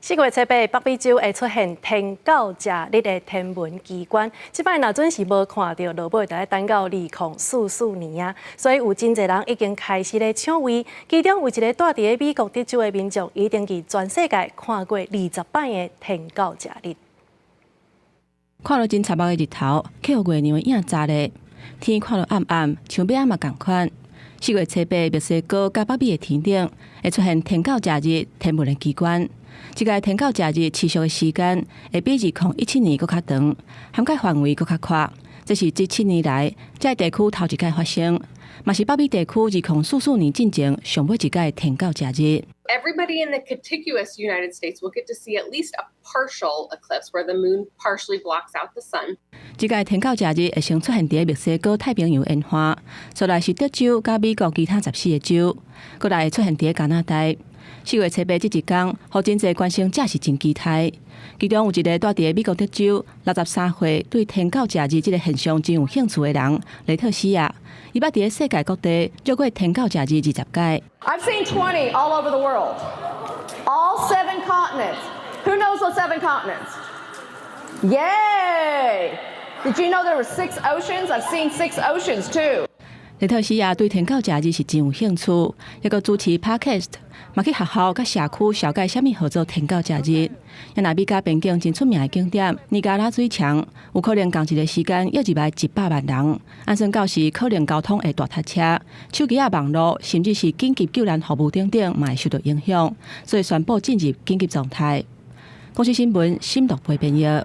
4月7日，北美洲會出現天狗食日的天文奇觀。這擺若準是無看著，落尾就愛等到2044年啊！所以有真濟人已經開始咧搶位。其中有一个蹛佇咧美國德州的民眾，已經佇全世界看過20擺的天狗食日。看落真插目的日頭，去予月娘影砸咧，天看落暗暗，像欲暗嘛仝款。4月7日，墨西哥佮北美的天頂會出現天狗食日天文的奇觀。這个天狗食日持續的時間會比2017年閣較長，涵蓋範圍閣較闊。這是這7年來這个地區頭一擺發生，嘛是北美地區2044年進前上尾一擺天狗食日。 Everybody in the contiguous United States will get to see at least a partial eclipse where the moon partially blocks out the sun. 這个天狗食日會先出現佇墨西哥太平洋沿岸，紲來是德州佮美國其他14個州，閣來會出現佇加拿大。4月7日這一工，予真濟觀星者是真期待。其中有一个蹛佇美國德州63歲，對天狗食日這个現象真有興趣的人，雷特西亞，伊捌佇世界各地繞過天狗食日20擺。 I've seen 20 all over the world, all seven continents. Who knows those seven continents? Yay! Did you know there were six oceans? I've seen six oceans too. 雷特西亞對天狗食日是真有興趣，抑閣主持 podcast，嘛去學校佮社區紹介啥物號做天狗食日。若美加邊境真出名的景點尼加拉水牆，有可能仝一个時間約入來100萬人，按算到時可能交通會大塞車，手機仔網路，甚至是緊急救援服務等等，嘛會受到影響，所以宣布進入緊急狀態。公視新聞，新樂貝編譯。